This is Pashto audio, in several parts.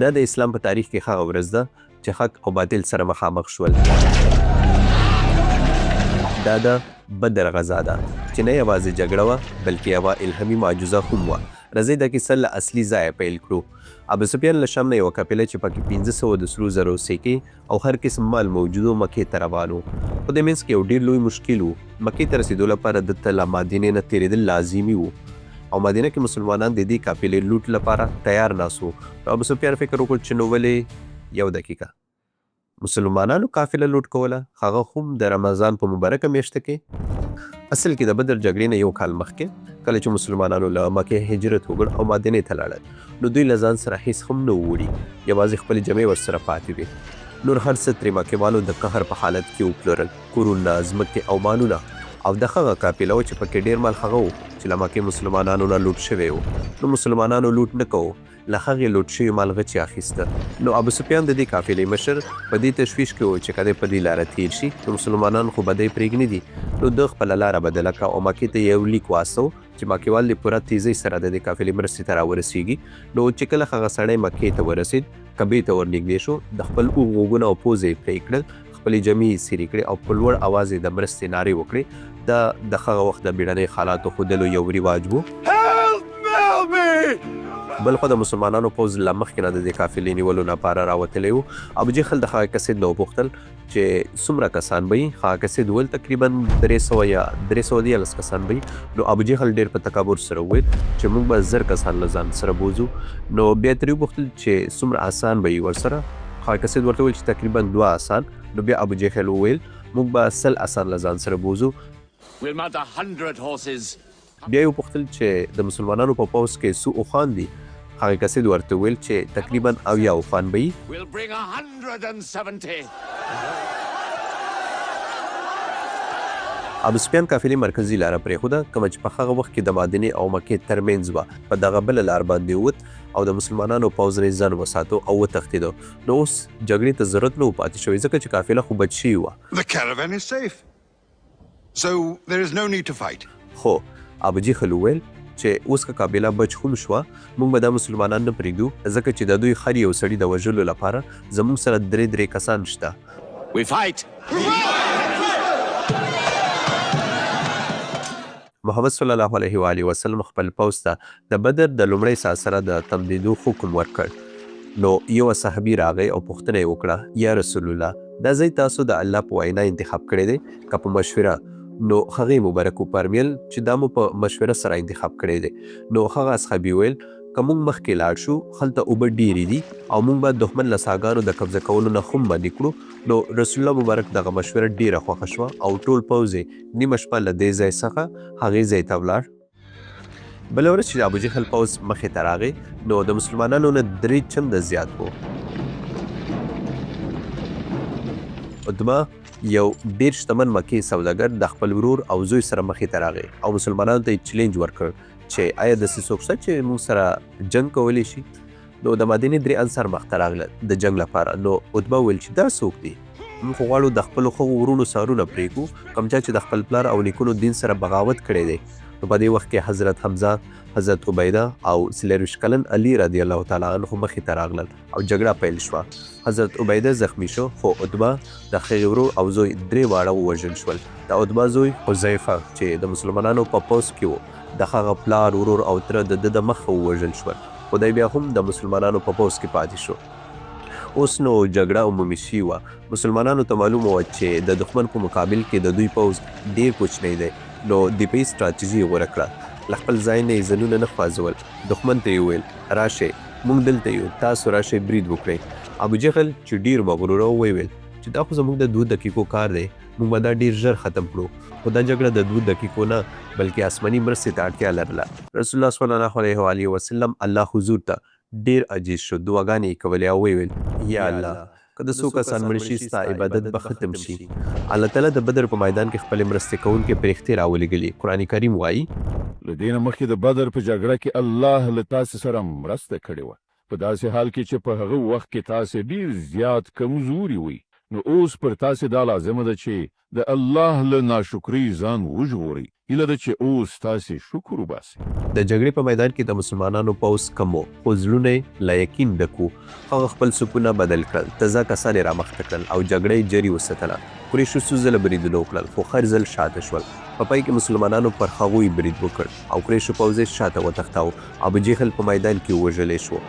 دا د اسلام په تاریخ کې هغه ورځ ده چې حق او باطل سره مخامخ شول. دا د بدر غزا ده چې نه یوازې جګړه وه، بلکې یوه الهامي معجزه هم وه. راځئ دا کیسه له اصلي ځایه پیل کړو. ابوسفیان له شام نه یوه قافله چې پکې 500 د سرو زرو سکې او هر قسم مال موجود و، مکې ته روان و. خو دې منځ کې یو ډېر لوی مشکل و. مکې ته رسېدو لپاره ده ته له مدینې نه تېرېدل لازمي وو او مدینه کې مسلمانان د دې قافلې لوټ لپاره تیار ناست وو. نو ابوسفیان فکر وکړ چې نو ولې یو دقیقه مسلمانانو قافله لوټ کوله، هغه هم د رمضان په مبارکه میاشت کې؟ اصل کې د بدر جګړې نه یو کال مخکې کله چې مسلمانانو له مکې هجرت وکړ او مدینې ته لاړل، نو دوی له ځان سره هیڅ هم نه وو وړي، یوازې خپلې جامې ورسره پاتې وې. نور هر څه ترې مکېوالو د قهر په حالت کې وپلورل، کورونه، ځمکې او مالونه. او د هغه قافله وه چې پکې ډېر مال هغه و چې له مکې مسلمانانو نه لوټ شوی و. نو مسلمانانو لوټ نه کوو، له هغې لوټ شوي مال غچ یې اخیسته. نو ابوسفیان د دې قافلې مشر په دې تشویش کې و چې که دی په دې لاره تېر شي، نو مسلمانان خو به دی پرېږنیدي. نو ده خپله لاره بدله کړه او مکې ته یې یو لیک واستوه چې مکېوال دې پوره تېزۍ سره د دې قافلې مرستې ته راورسېږي. نو چې کله هغه سړی مکې ته ورسېد، کعبې ته ورنږدې شو، د خپل اوښ غوږونه او پوزه یې پرې کړل، خپلې جامې یې څیرې کړې او په لوړ اواز یې د مرستې نارې وکړې. دا د هغه وخت د بیړنۍ حالاتو ښودلو یو رواج و. بلخوا د مسلمانانو پوځ له مخکې نه د دې قافلې نیولو لپاره راوتلی و. ابوجهل د هغه کسید نه وپوښتل چې څومره کسان به یي؟ هغه کسید وویل تقریبا 300 یا 313 کسان به یي. نو ابوجهل ډېر په تکبر سره وویل چې موږ به 1000 کسان له ځان سره بوځو. نو بیا ترې وپوښتل چې څومره اسان به یي ورسره؟ هغه کسید ورته وویل چې تقریبا دوه اسان. نو بیا ابوجهل وویل موږ به 100 اسان له ځان سره بوځو. We'll mount 100 horses. بیا یې وپوښتل چې د مسلمانانو په پوځ کې څو اوښان دي؟ هغه کسید ورته وویل چې تقریبا 70 اوښان به یي. We'll bring 170. ابوسفیان قافلې مرکزي لاره پرېښوده، کومه چې په هغه وخت کې د مدینې او مکې ترمنځ وه، په دغه بله لار باندې ووت او د مسلمانانو پوځ نه یې ځان وساتو او وتښتېده. نو اوس جګړې ته ضرورت نه و پاتې شوی، ځکه چې قافله خو بچ شوې وه. The caravan is safe. So there is no need to fight. خو ابوجهل وویل چې اوس که قابله بچ هم شوه، موږ به دا مسلمانان نه پرېږدو، ځکه چې د دوی هر یو سړي د وژلو لپاره زموږ سره درې درې کسان شته. We fight! محمد صلی الله علیه و آله وسلم خپل پوځ ته د بدر د لومړۍ ساه سره د تمدیدو حکم ورکړ. نو یو صحابي راغی او پوښتنه یې وکړه، یا رسول الله! دا ځای تاسو د الله په وینا انتخاب کړی دی که په مشوره؟ نو هغې مبارک وفرمیل چې دا مو په مشوره سره انتخاب کړی دی. نو هغه اصحابي وویل، که موږ مخکې لاړ شو، هلته اوبه ډېرې دي او موږ به دښمن له څاګانو د قبضه کولو نه هم منع کړو. نو رسول الله مبارک دغه مشوره ډېره خوښه شوه او ټول پوځ یې نیمه شپه له دې ځای څخه هغې ځای ته ولاړ. بله ورځ چې د ابوجهل پوځ مخې ته راغی، نو د مسلمانانو نه درې چنده زیات وو. عتبه یو ډېر شتمن مکې سوداګر د خپل ورور او زوی سره مخې ته راغی او مسلمانانو ته یې چلینج ورکړ چې آیا داسې څوک شته چې موږ سره جنګ کولی شي؟ نو د مدینې درې انصار مخته راغلل د جنګ لپاره. نو عتبه وویل چې دا څوک دي؟ موږ خو غواړو د خپلو هغو وروڼو سرونه پرې کړو کوم چا چې د خپل پلار او نیکونو دین سره بغاوت کړی دی. نو په دې وخت کې حضرت حمزه، حضرت عبیده او 24 کلن علی رضی الله تعالی عنه مخې ته راغلل او جګړه پیل شوه. حضرت عبیده زخمي شو خو عتبه، د هغې ورور او زوی درې واړه ووژل شول. د عتبه زوی حذیفه چې د مسلمانانو په پوځ کې و، د هغه پلار، ورور او تره د ده د مخه ووژل شول، خو دی بیا هم د مسلمانانو په پوځ کې پاتې شو. اوس نو جګړه عمومي شوې وه. مسلمانانو ته معلومه وه چې د دښمن په مقابل کې د دوی پوځ ډېر کوچنی دی، نو دفاعي ستراتیژي یې غوره کړه. له خپل ځای نه یې ځانونه نه خوځول. دښمن ته یې وویل، راشئ! موږ دلته یو، تاسو راشئ برید وکړئ. ابوجهل چې ډېر مغروره و، ویې ویل چې دا خو زموږ د دوو دقیقو کار دی، موږ به دا ډېر ژر ختم کړو. خو دا جګړه د دوو دقیقو نه، بلکې آسماني مرستې ته اړتیا لرله. رسول الله صلی الله علیه و آله وسلم الله حضور ته ډېر عاجز شو، دعاګانې یې کولې او ویې ویل، یا الله! که د څو کسان مړه شي، ستا عبادت به ختم شي. الله تعالی د بدر په میدان کې خپلې مرستې کوونکې پرېښتې راولېږلې. قرآن کریم وایي. له دې نه مخکې د بدر په جګړه کې الله له تاسې سره مرسته کړې وه، په داسې حال کې چې په هغه وخت کې تاسې ډېر زیات کمزوري وئ، نو اوس پر تاسې دا لازمه ده چې د الله له ناشکرۍ ځان وژغورئ. هیله ده چې اوس تاسې شکر وباسئ. د جګړې په میدان کې د مسلمانانو پوځ کم و، خو زړونه یې له یقین ډک وو. هغه خپل صفونه بدل کړل، تازه کسان یې رامخته کړل او جګړه یې جري وساتله. قریشو څو ځله بریدونه وکړل، خو هر ځل شاته شول. په پای کې مسلمانانو پر هغوی برید وکړ او قریشو پوځ یې شاته وتښتاوه. ابوجهل په میدان کې ووژل شو.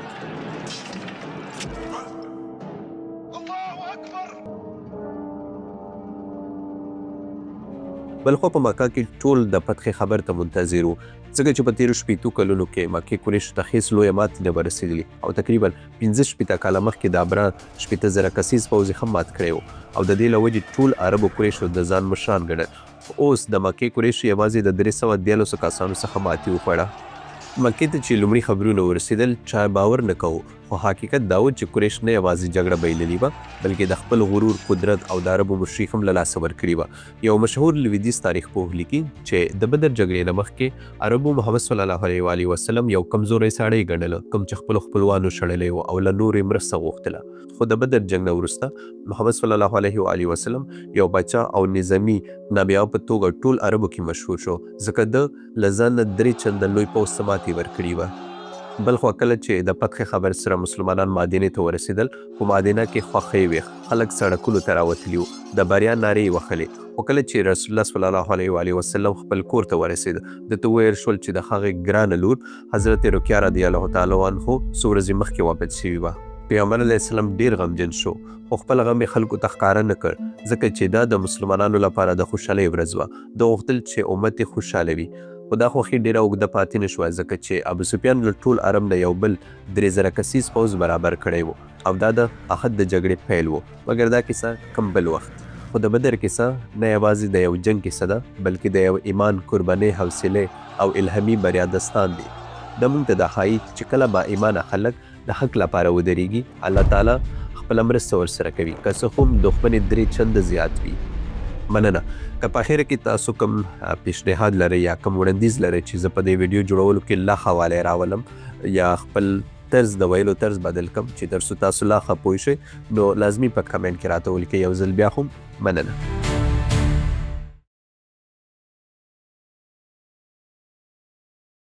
بلخوا په مکه کې ټول د فتحې خبر ته منتظر وو، ځکه چې په تېرو 60 کلونو کې مکې قریشو ته هېڅ لویه ماتې نه وه رسېدلې او تقریبا 65 کاله مخکې د ابرا 60,000 کسیز پوځ یې هم مات کړی و او د دې له وجې ټول عربو قریشو د ځان مشران ګڼل. خو اوس د مکې قریشو یوازې د 313 کسانو څخه ماتې وخوړه. مکې ته چې لومړي خبرونه ورسېدل، چا باور نه کاوه، خو حقیقت دا و چې قریش نه یوازې جګړه بایللي وه، بلکې د خپل غرور، قدرت او د عربو مشري هم له لاسه ورکړې وه. یو مشهور لویدیځ تاریخ پوه لیکي چې د بدر جګړې نه مخکې عربو محمد صلی الله علیه و آله وسلم یو کمزوری سړی ګڼله، کوم چې خپلو خپلوانو شړلی و او له نورو یې مرسته غوښتله. خو د بدر جنګ نه وروسته محمد صلی الله علیه و آله وسلم یو باچا او نظامي نابغه په توګه ټول عربو کې مشهور شو، ځکه ده له ځان نه درې چنده لوی پوځ ته ماتې ورکړي وه. بلخوا کله چې د فتحې خبر سره مسلمانان مدینې ته ورسېدل، په مدینه کې خوښۍ وې، خلک سړکونو ته راوتلي وو، د بریا نارې یې وهلې، خو کله چې رسول الله صلی الله علیه و آله وسلم خپل کور ته ورسېد، ده ته وویل شول چې د هغې ګرانه لور حضرت رقیه رضی الله تعالی عنه څو ورځې مخکې وفات شوې وه. پیغمبر علیه السلام ډېر غمجن شو، خو خپل غم یې خلکو ته ښکاره نه کړ، ځکه چې دا د مسلمانانو لپاره د خوشحالۍ ورځ وه. ده غوښتل چې امت یې خوشحاله وي. خو دا خوښي ډېره اوږده پاتې نه شوه، ځکه چې ابوسفیان له ټول عرب نه یو بل 3000 کسیز پوځ برابر کړی و او دا د احد د جګړې پیل و. مګر دا کیسه کوم بل وخت. خو د بدر کیسه نه یوازې د یو جنګ کیسه ده، بلکې د یو ایمان، قربانۍ، حوصلې او الهامي بریا داستان دی. دا موږ ته دا ښايي چې کله با ایمانه خلک د حق لپاره ودرېږي، الله تعالی خپله مرسته ورسره کوي، که څه هم دښمن یې درې چنده زیات وي. مننه. که په اخره کې تاسو کوم پیشنهاد لرئ یا کوم وړاندیز لرئ چې زه په دې ویډیو جوړولو کې لا ښه والی راولم یا خپل طرز د ویلو طرز بدل کم چې تر څو تاسو لا ښه پوه شئ، نو لازمي په کمنټ کې راته ولیکئ. یو ځل بیا هم مننه.